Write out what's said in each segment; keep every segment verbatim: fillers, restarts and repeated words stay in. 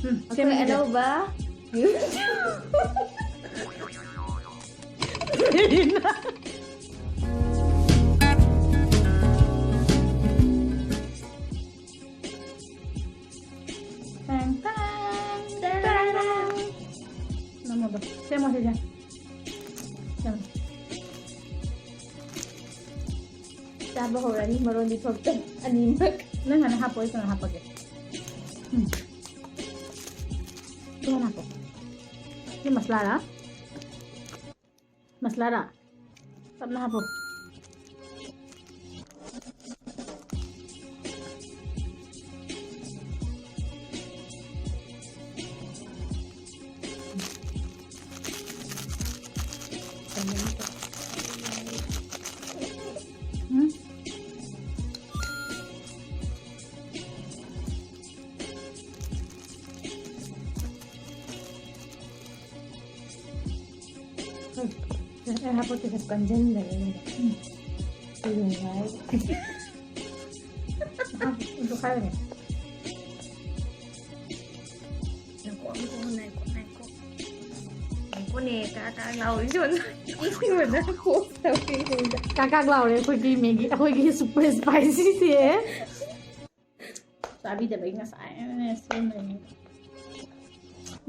ꯎꯝ, ꯑꯩꯈꯣꯏ ꯁꯦꯝꯃꯒꯦ꯫ ꯑꯅꯧꯕ ꯇꯥꯡ, ꯇꯥꯡ, ꯇꯥꯡ꯫ ꯅꯝꯃꯣꯗꯣ꯫ ꯁꯦꯝꯃꯣ ꯁꯤꯁꯦ꯫ ꯁꯦꯝꯃꯣ꯫ ꯆꯥꯕ ꯍꯧꯔꯅꯤ, ꯃꯔꯣꯟꯗꯤ ꯊꯣꯛꯇꯦ꯫ ꯑꯅꯤꯃꯛ꯫ ꯅꯪ ꯍꯥꯟꯅ ꯍꯥꯞꯄꯣ, ꯑꯩ ꯀꯣꯟꯅ ꯍꯥꯞꯄꯒꯦ꯫ ꯎꯝ꯫ ꯑꯗꯨ ꯍꯥꯟꯅ ꯍꯥꯞꯄꯣ꯫ ꯁꯤ ꯃꯁꯂꯥꯔꯥ? ꯃꯁꯂꯥꯔꯥ? ꯇꯞꯅ ꯍꯥꯞꯄꯣ꯫ ꯎꯝ? ꯎꯝ꯫ ꯑꯩ ꯍꯥꯄꯛꯀꯦꯁꯦ ꯀꯟꯖꯟꯕꯅꯦ꯫ ꯎꯝ꯫ ꯀꯩꯅꯣ ꯍꯥꯏ꯫ ꯑꯗꯨ ꯈꯥꯏꯕꯅꯦ꯫ ꯉꯥꯏꯈꯣ, ꯉꯥꯏꯈꯣ, ꯉꯥꯏꯈꯣ, ꯉꯥꯏꯈꯣ꯫ ꯉꯥꯏꯈꯣꯅꯦ, ꯀꯥ ꯀꯥ ꯂꯥꯎꯔꯤꯁꯦ ꯌꯦꯡꯉꯣ꯫ ꯏꯁꯤꯡ ꯑꯣꯏꯅ ꯀꯣꯛ ꯇꯧꯒꯦ꯫ ꯀꯥ ꯀꯥ ꯂꯥꯎꯔꯦ ꯑꯩꯈꯣꯏꯒꯤ ꯃꯦꯒꯤ, ꯑꯩꯈꯣꯏꯒꯤ ꯁꯨꯄꯔ ꯏꯁꯄꯥꯏꯁꯤꯁꯦ꯫ ꯆꯥꯕꯤꯗꯕꯒꯤ ꯉꯁꯥꯏꯅꯅꯦ ꯁꯦꯝꯕꯅꯦ꯫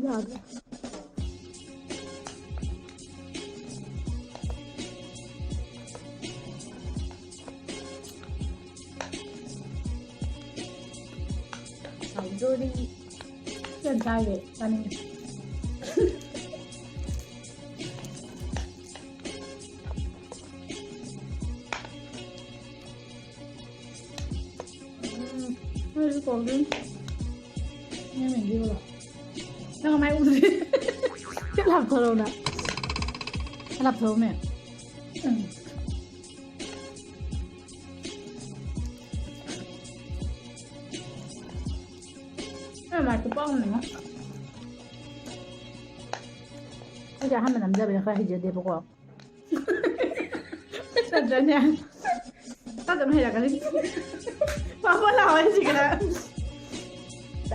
ꯌꯥꯗ꯭ꯔꯦ꯫ ꯍꯥꯎꯗꯣꯔꯤ꯫ ꯆꯥꯛ ꯆꯥꯒꯦ, ꯆꯥꯅꯤꯡꯉꯦ꯫ ꯎꯝ, ꯑꯩꯁꯨ ꯀꯣꯜ ꯗ꯭ꯔꯤꯡ꯫ ꯅꯪ ꯃꯦꯒꯤ ꯕꯣꯂꯣ꯫ ꯅꯪ ꯃꯥꯏ ꯎꯗ꯭ꯔꯤ꯫ ꯈꯔ ꯂꯥꯞꯊꯣꯔꯛꯎꯅ꯫ ꯈꯔ ꯂꯥꯞꯊꯣꯔꯛꯎꯅꯦ꯫ ꯎꯝ꯫ ꯑꯩ ꯃꯥꯏ ꯈꯨꯄꯥꯛ ꯑꯃꯅꯤꯉꯣ꯫ ꯑꯩꯗꯤ ꯑꯍꯥꯟꯕ ꯅꯝꯖꯕꯅꯤꯅ ꯈꯔ ꯍꯩꯖꯗꯦꯕꯀꯣ꯫ ꯅꯠꯇ꯭ꯔꯅꯦ? ꯇꯞ ꯇꯞꯅ ꯍꯩꯔꯛꯀꯅꯤ꯫ ꯄꯥꯄ ꯂꯥꯛꯑꯣ ꯁꯤꯒꯤꯗ꯫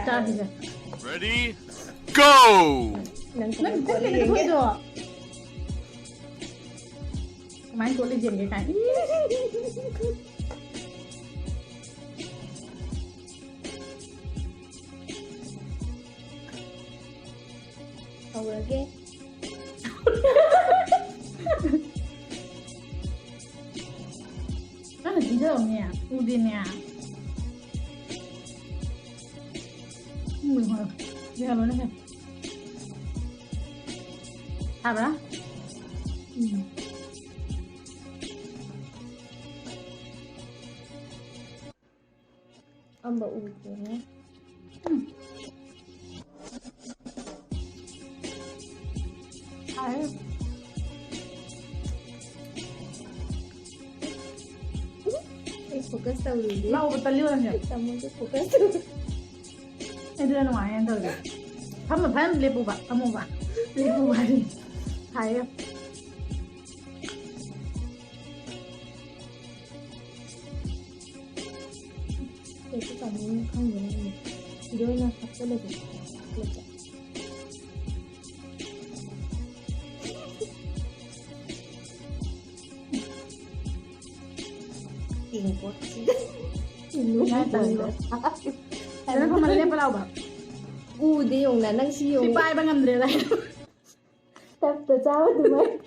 ꯆꯥꯁꯤꯁꯦ꯫ Ready, go! ꯅꯪ ꯅꯪ ꯀꯃꯥꯏꯅ ꯀꯣꯠꯂꯤ ꯀꯣꯠꯂꯤ ꯌꯦꯡꯒꯦ? ꯊꯣꯛꯏꯗꯣ? ꯀꯃꯥꯏꯅ ꯀꯣꯠꯂꯤ ꯌꯦꯡꯒꯦ ꯀꯥꯏꯅ꯫ ꯍꯧꯔꯒꯦ꯫ ꯅꯪꯅ ꯄꯤꯖꯕꯅꯦ, ꯎꯗꯦꯅꯦ꯫ ꯎꯝ, ꯍꯣꯏ꯫ ꯌꯥꯔꯣꯏꯅꯦ꯫ ꯊꯥꯕ꯭ꯔꯥ? ꯎꯝ꯫ ꯑꯝꯕ ꯎꯗꯦꯅꯦ꯫ ꯎꯝ꯫ ꯍꯥꯏ꯫ ꯑꯩ focus ꯇꯧꯔꯤꯅꯦ꯫ ꯂꯥꯛꯑꯣꯕ, ꯇꯜꯂꯤ ꯑꯣꯏꯔꯝꯅꯦ꯫ ꯇꯥꯃꯣꯁꯨ focus ꯇꯧꯔꯤ꯫ ꯑꯗꯨꯅ ꯅꯨꯡꯉꯥꯏꯌꯦꯅ ꯇꯧꯔꯤꯁꯦ꯫ ꯐꯝꯃ ꯐꯖꯅ ꯂꯦꯞꯄꯨꯕ, ꯐꯝꯃꯨꯕ꯫ ꯂꯦꯞꯄꯨꯕ ꯍꯥꯏ꯫ ꯍꯥꯏꯌꯦ꯫ ꯀꯩꯁꯨ ꯆꯥꯅꯤꯡꯉꯤ ꯈꯪꯗꯦ ꯅꯪꯗꯤ꯫ ꯁꯤꯗ ꯑꯣꯏꯅ ꯍꯥꯞꯆꯜꯂꯁꯦ꯫ ꯄ꯭ꯂꯦꯠꯇ꯫ ꯇꯦꯡꯀꯣꯠꯁꯤꯗ꯫ ꯆꯤꯅꯤ ꯉꯥꯏ ꯇꯧꯔꯤꯕ꯫ ꯐꯖꯅ ꯐꯝꯃ ꯂꯦꯞꯄ ꯂꯥꯎꯕ꯫ ꯎꯗꯦ ꯌꯦꯡꯉꯨꯅ, ꯅꯪ ꯁꯤ ꯁꯤ ꯌꯦꯡꯉꯨ꯫ ꯄꯥꯏꯕ ꯉꯝꯗ꯭ꯔꯦꯗ꯫ ꯇꯞꯇ ꯆꯥꯕ ꯑꯗꯨꯃꯥꯏꯅ꯫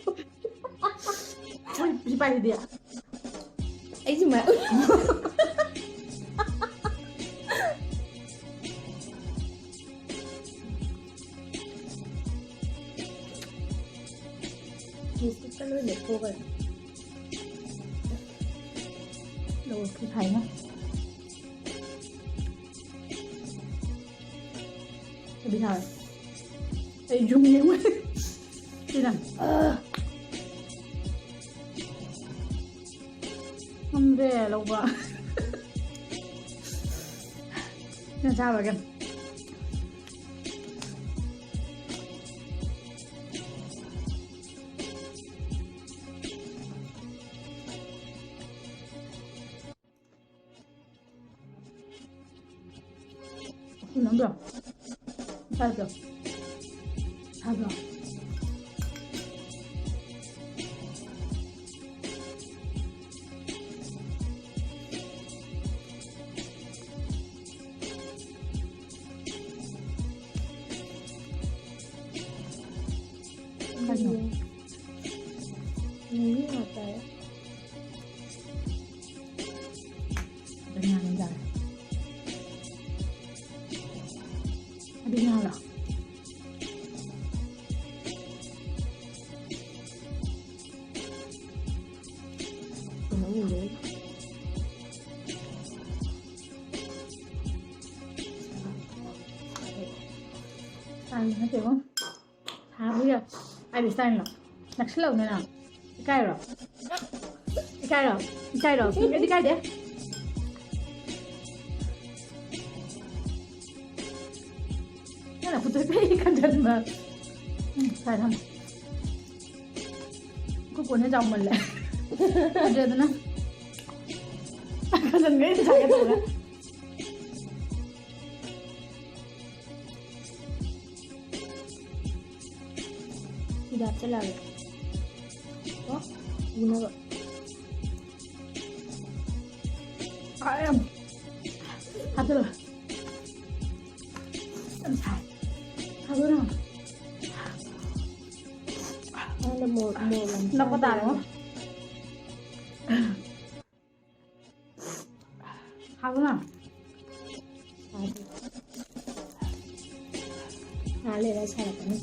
ꯍꯣꯏ, ꯁꯤ ꯄꯥꯏꯁꯤꯗꯤ꯫ ꯑꯩꯁꯨ ꯃꯌꯥꯝ꯫ ꯂꯤꯞꯁꯇꯤꯛꯀ ꯂꯣꯏ ꯂꯦꯞꯊꯣꯛꯈ꯭ꯔꯦ꯫ ꯂꯧꯔꯛꯀꯦ ꯁꯥꯏꯅ꯫ ꯑꯗꯨ ꯁꯥꯔꯦ꯫ ꯑꯩ ꯌꯨꯝ ꯌꯦꯡꯉꯨ꯫ ꯁꯤꯅ꯫ ꯑ꯫ ꯉꯝꯗ꯭ꯔꯦ ꯂꯧꯕ꯫ ꯅꯪ ꯆꯥꯔꯨꯔꯒꯦ꯫ ꯅꯝꯕ꯭ꯔꯣ? ꯁꯥꯕ꯭ꯔꯣ? ꯁꯥꯕ꯭ꯔꯣ? ꯀꯩꯅꯣ? ꯃꯤꯃꯤ ꯉꯥꯛꯇ꯫ ꯑꯗꯨ ꯉꯥꯡꯅ ꯌꯥꯔꯦ꯫ ꯑꯗꯨ ꯉꯥꯡꯂꯣ꯫ ꯇꯥꯡꯕ ꯅꯠꯇꯦꯀꯣ꯫ ꯁꯥꯕꯒꯤ ꯑꯩꯗꯤ ꯏꯁꯇꯥꯏꯜ ꯂꯣ꯫ ꯅꯛꯁꯤꯜꯂꯛꯎꯅꯦ ꯅꯪ꯫ ꯏꯀꯥꯏꯔꯣ? ꯏꯀꯥꯏꯔꯣ? ꯏꯀꯥꯏꯔꯣ? ꯑꯩꯗꯤ ꯏꯀꯥꯏꯗꯦ꯫ ꯅꯪꯅ ꯈꯨꯠꯇ ꯄꯦꯛ ꯈꯟꯖꯟꯕ꯫ ꯎꯝ, ꯁ꯭ꯋꯥꯏꯗ ꯊꯝꯃꯣ꯫ ꯑꯩꯈꯣꯏ ꯀꯣꯟꯁꯦ ꯆꯥꯎꯃꯜꯂꯦ꯫ ꯐꯖꯗꯅ꯫ ꯈꯟꯖꯟꯈ꯭ꯔꯦ ꯄꯩꯁꯥꯒ ꯇꯧꯔꯒ꯫ ꯁꯤꯗ ꯍꯥꯞꯆꯤꯜꯂꯛꯑꯒꯦ꯫ ꯀꯣ? ꯎꯅꯕ꯫ ꯁꯥꯏ ꯌꯥꯝ꯫ ꯍꯥꯞꯆꯤꯜꯂꯣ꯫ ꯌꯥꯝ ꯁꯥꯏ꯫ ꯍꯥꯞꯆꯤꯜꯂꯣ꯫ ꯅꯪꯅ ꯃꯣꯔꯣꯛ, ꯃꯣꯔꯣꯛ ꯌꯥꯝ ꯅꯞꯄ ꯆꯥꯗꯕꯅꯤꯅ꯫ ꯇꯥꯔꯦꯉꯣ꯫ ꯍꯥꯎꯕ꯭ꯔꯣ? ꯉꯥꯏꯍꯥꯛ ꯂꯩꯔ ꯁꯥꯔꯛꯀꯅꯤ꯫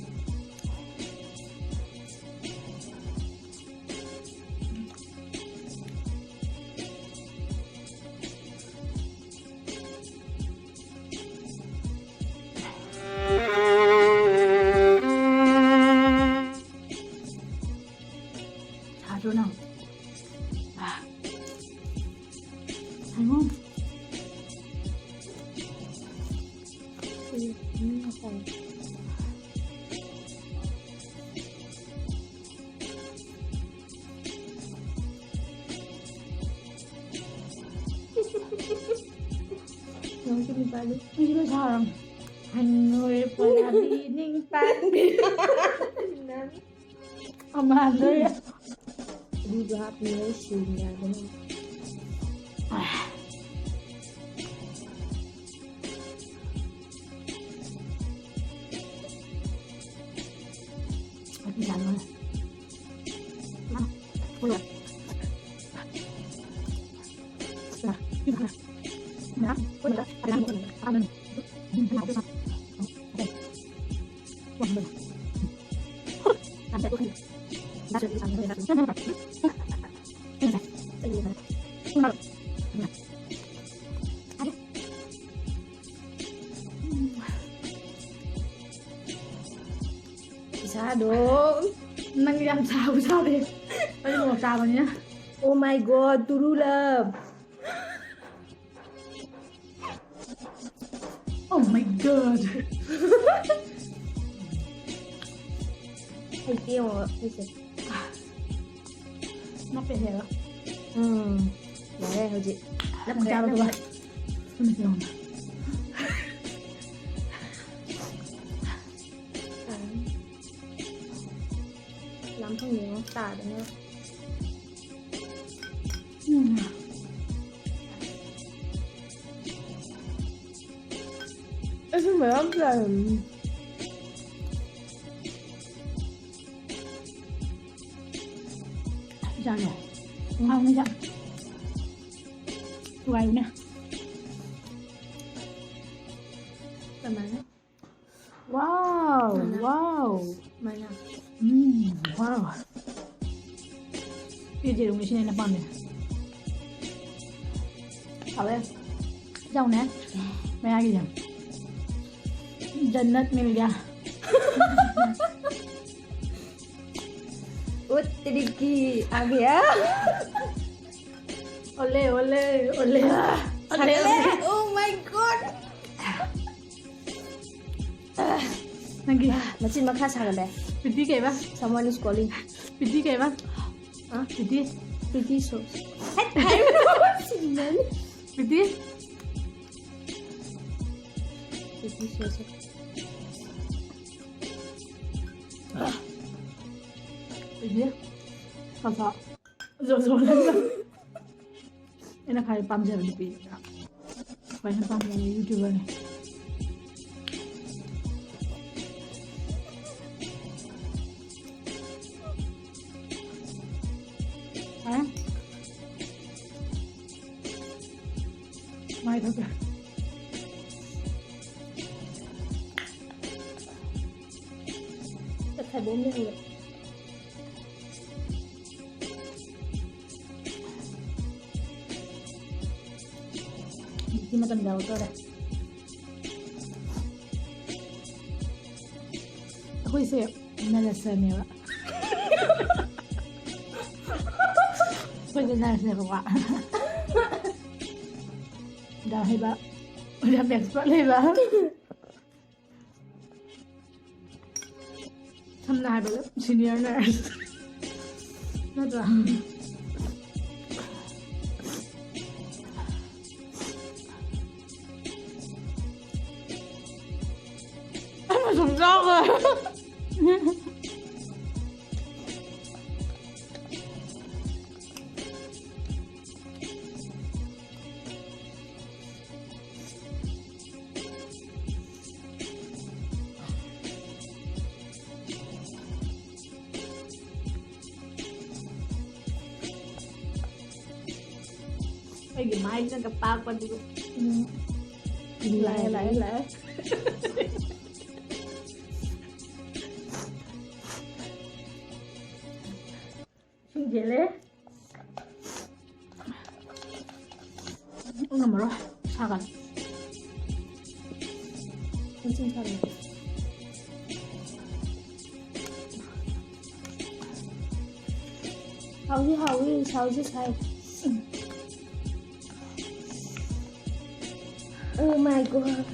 ꯁꯥꯗ꯭ꯔꯣ ꯅꯪ? ꯑꯥ꯫ ꯁꯥꯏꯉꯣ꯫ ꯎꯝ, ꯎꯝ, ꯉꯁꯥꯏ꯫ ꯅꯪꯁꯨ ꯃꯤꯠ ꯄꯥꯜꯂꯤ꯫ ꯑꯩꯁꯨ ꯂꯣꯏ ꯁꯥꯔꯝ꯫ ꯍꯅꯨꯔꯦ ꯄꯣꯂꯥꯕꯤ ꯅꯤꯡ ꯄꯥꯟꯕꯤ꯫ ꯑꯃꯥꯟꯗꯣꯏ꯫ ꯑꯗꯨꯁꯨ ꯍꯥꯞꯄꯤꯉꯩ ꯁꯤꯡ ꯌꯥꯗꯅ꯫ ꯏꯁꯥꯗꯣ꯫ ꯅꯪ ꯌꯥꯝ ꯆꯥꯕ ꯆꯥꯗꯦ꯫ ꯑꯩ ꯃꯣꯔꯣꯛ ꯆꯥꯕꯅꯤꯅ꯫ Oh my God, ꯇꯨꯔꯨ love. Oh my God. ꯍꯩꯇꯦ ꯌꯦꯡꯉꯣ ꯁꯤꯁꯦ꯫ ꯅꯞꯄꯦ ꯍꯦꯔꯣ꯫ ꯎꯝ꯫ ꯌꯥꯔꯦ ꯍꯧꯖꯤꯛ꯫ ꯅꯞꯈ꯭ꯔꯦ, ꯆꯥꯔꯣ ꯑꯗꯨꯒ꯫ ꯅꯞꯈ꯭ꯔꯦ꯫ ꯎꯝ, ꯌꯦꯡꯉꯣ꯫ ꯂꯥꯝ ꯊꯣꯡꯉꯦꯉꯣ ꯇꯥꯗꯅ꯫ ꯎꯝ꯫ ꯑꯩꯁꯨ ꯃꯌꯥꯝ ꯆꯥꯏ꯫ ꯆꯥꯔꯦ꯫ ꯍꯥꯎꯅ ꯆꯥ꯫ ꯊꯨꯒꯥꯏꯕꯅꯦ꯫ ꯀꯃꯥꯏꯅ? Wow, ꯃꯅꯥ꯫ Wow. ꯃꯅꯥ꯫ ꯎꯝ, wow. ꯁꯤ ꯌꯦꯔꯨꯝꯒꯤꯁꯤꯅ ꯍꯦꯟꯅ ꯄꯥꯝꯃꯦ꯫ ꯍꯥꯎꯋꯦ꯫ ꯆꯥꯎꯅꯦ꯫ ꯃꯌꯥꯒꯤꯁꯦ꯫ ꯖꯟꯅꯠ ꯃꯤꯜ ꯒꯌꯥ꯫ ꯎꯠꯇ꯭ꯔꯤꯀꯤ ꯑꯥ ꯒꯌꯥ꯫ ꯑꯣꯂꯦ, ꯑꯣꯂꯦ, ꯑꯣꯂꯦ꯫ ꯑꯣꯂꯦ, ꯁꯥꯒꯠꯂꯦ꯫ ꯑꯣꯂꯦ꯫ Oh my God. ꯅꯪꯒꯤ ꯃꯆꯤꯟ ꯃꯈꯥ ꯁꯥꯒꯠꯂꯦ꯫ ꯄ꯭ꯔꯤꯇꯤ ꯀꯩꯕ? Someone is calling. ꯄ꯭ꯔꯤꯇꯤ ꯀꯩꯕ? ꯍꯥ? ꯄ꯭ꯔꯤꯇꯤ꯫ ꯄ꯭ꯔꯤꯇꯤ ꯁꯣ꯫ ꯍꯦꯠ, ꯍꯥꯏꯔꯨꯅꯨ꯫ ꯁꯤꯅꯅꯤ꯫ ꯄ꯭ꯔꯤꯇꯤ꯫ ꯁꯤ ꯁꯦ ꯁꯦ꯫ ꯑꯩꯗꯤ ꯁꯥ ꯁꯥ ꯖꯣ ꯖꯣ ꯂꯩꯕ꯫ ꯑꯩꯅ ꯈ꯭ꯋꯥꯏ ꯄꯥꯝꯖꯕ ꯅꯨꯄꯤ꯫ ꯈ꯭ꯋꯥꯏ ꯄꯥꯝꯖꯕ YouTuberꯅꯦ꯫ ꯍꯥ? ꯃꯥꯏ ꯊꯣꯛꯀꯦ꯫ ꯈꯥꯏꯕꯣꯝ ꯂꯩꯍꯧꯔꯦ꯫ ꯍꯧꯖꯤꯛꯇꯤ ꯃꯇꯝ ꯌꯧꯔꯛꯇꯣꯔꯦ꯫ ꯑꯩꯈꯣꯏꯁꯦ ꯅꯔꯁꯅꯦꯕ꯫ ꯑꯩꯈꯣꯏꯁꯦ ꯅꯔꯁꯅꯦꯕꯀꯣ꯫ ꯌꯥꯝ ꯍꯩꯕ, ꯌꯥꯝ expert ꯂꯩꯕ꯫ ꯁꯝꯅ ꯍꯥꯏꯔꯕꯗ senior nurse꯫ ꯅꯠꯇ꯭ꯔꯥ? ꯑꯩꯅ ꯁꯨꯝ ꯆꯥꯎꯈ꯭ꯔꯦ꯫ ꯑꯩꯒꯤ ꯃꯥꯏꯁꯤꯅꯒ ꯄꯥꯛꯄꯗꯨꯒ꯫ ꯎꯝ꯫ ꯂꯥꯛꯑꯦ, ꯂꯥꯛꯑꯦ, ꯂꯥꯛꯑꯦ꯫ ꯏꯁꯤꯡ ꯆꯦꯜꯂꯦ꯫ ꯉꯝꯃꯔꯣꯏ, ꯁꯥꯒꯠꯂꯦ꯫ ꯏꯁꯤꯡ ꯁꯥꯒꯠꯂꯦ꯫ ꯍꯥꯎꯗꯤ ꯍꯥꯎꯋꯤ, ꯁꯥꯎꯁꯨ ꯁꯥꯏ꯫ Oh my God.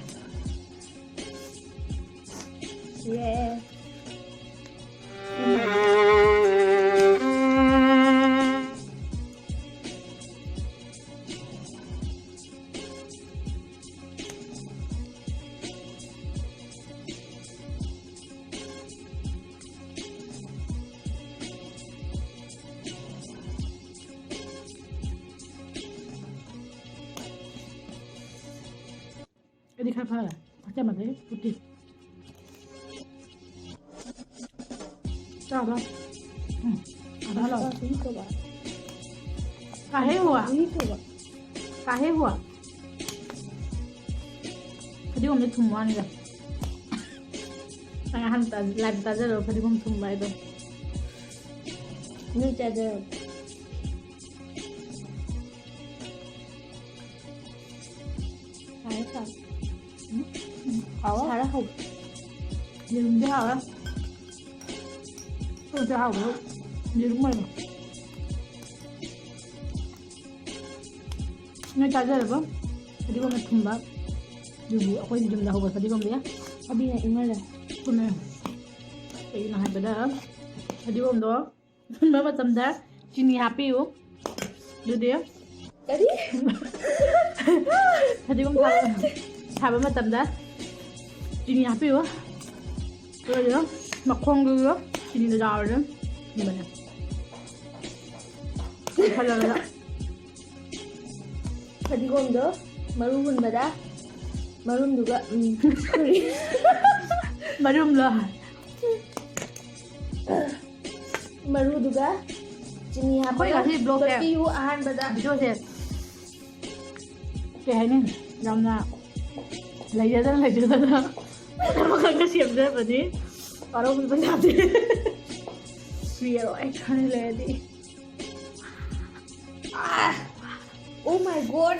Yeah. ꯈꯔ ꯐꯔꯦ꯫ ꯑꯆꯝꯕꯗꯒꯤ ꯎꯇꯤ꯫ ꯆꯥꯕ꯫ ꯎꯝ꯫ ꯑꯗꯥ ꯂꯥꯎ꯫ ꯀꯥꯍꯦ ꯍꯨꯋꯥ? ꯀꯥꯍꯦ ꯍꯨꯋꯥ? ꯀꯥꯍꯦ ꯍꯨꯋꯥ? ꯐꯗꯤꯒꯣꯝꯗꯤ ꯊꯨꯝ ꯋꯥꯅꯤꯗ꯫ ꯅꯪ ꯑꯍꯥꯟꯕ ꯇꯥ-, live ꯇꯥꯖꯔꯕ ꯐꯗꯤꯒꯣꯝ ꯊꯨꯝꯕ ꯍꯥꯏꯗꯣ꯫ ꯅꯣꯏ ꯆꯥꯖꯔꯣ꯫ ꯁꯥꯔꯦ, ꯁꯥꯔꯦ꯫ ꯎꯝ, ꯎꯝ, ꯍꯥꯎꯋꯦ꯫ ꯁꯥꯔꯦ, ꯍꯥꯎꯋꯦ꯫ ꯌꯦꯔꯨꯝꯗꯤ ꯍꯥꯎꯋꯦ꯫ ꯁꯤꯁꯦ ꯍꯥꯎꯕ ꯌꯦꯔꯨꯝ ꯑꯣꯏꯅ꯫ ꯅꯣꯏ ꯆꯥꯖꯔꯕ? ꯐꯗꯤꯒꯣꯝꯅ ꯊꯨꯝꯕ꯫ ꯑꯗꯨꯕꯨ ꯑꯩꯈꯣꯏꯒꯤ ꯌꯨꯝꯗ ꯍꯧꯕ ꯐꯗꯤꯒꯣꯝꯗꯤ ꯊꯕꯤꯅ ꯏꯪꯍꯜꯂꯦ꯫ ꯊꯨꯝꯃꯦ꯫ ꯀꯩꯒꯤꯅꯣ ꯍꯥꯏꯕꯗ ꯐꯗꯤꯒꯣꯝꯗꯣ ꯐꯨꯟꯕ ꯃꯇꯝꯗ ꯆꯤꯅꯤ ꯍꯥꯞꯄꯤꯌꯨ꯫ ꯑꯗꯨꯗꯤ ꯀꯔꯤ? ꯐꯗꯤꯒꯣꯝ ꯊꯥꯕ, ꯊꯥꯕ ꯃꯇꯝꯗ ꯆꯤꯅꯤ ꯍꯥꯞꯄꯤꯌꯨ꯫ ꯑꯗꯨꯒ ꯃꯈꯣꯡꯗꯨꯁꯨ ꯆꯤꯅꯤꯗ ꯌꯥꯎꯔꯗꯤ ꯊꯨꯝꯕꯅꯦ꯫ ꯈꯜꯂꯒ ꯐꯗꯤꯒꯣꯝꯗꯣ ꯃꯔꯨ ꯍꯨꯟꯕꯗ ꯃꯔꯨꯝꯗꯨꯒ, ꯎꯝ, sorry꯫ ꯃꯔꯨꯝꯂꯣ? ꯃꯔꯨꯗꯨꯒ ꯆꯤꯅꯤ ꯑꯩꯈꯣꯏ ꯍꯥꯞꯄꯒ ꯉꯁꯤ vlogꯁꯦ, ꯇꯣꯠꯄꯤꯌꯨ ꯑꯍꯥꯟꯕꯗ꯫ Videoꯁꯦ ꯀꯩ ꯍꯥꯏꯅꯤ, ꯌꯥꯝꯅ ꯂꯩꯖꯗꯅ, ꯂꯩꯖꯗꯅ ꯃꯈꯜ ꯃꯈꯜꯒ ꯁꯦꯝꯖꯕꯅꯤ꯫ ꯋꯥꯔꯧꯕꯤꯕ ꯌꯥꯗꯦ꯫ ꯁꯨꯏꯔꯣꯏ ꯈꯪꯉ ꯂꯩꯔꯗꯤ꯫ ꯑꯥ! Oh my God!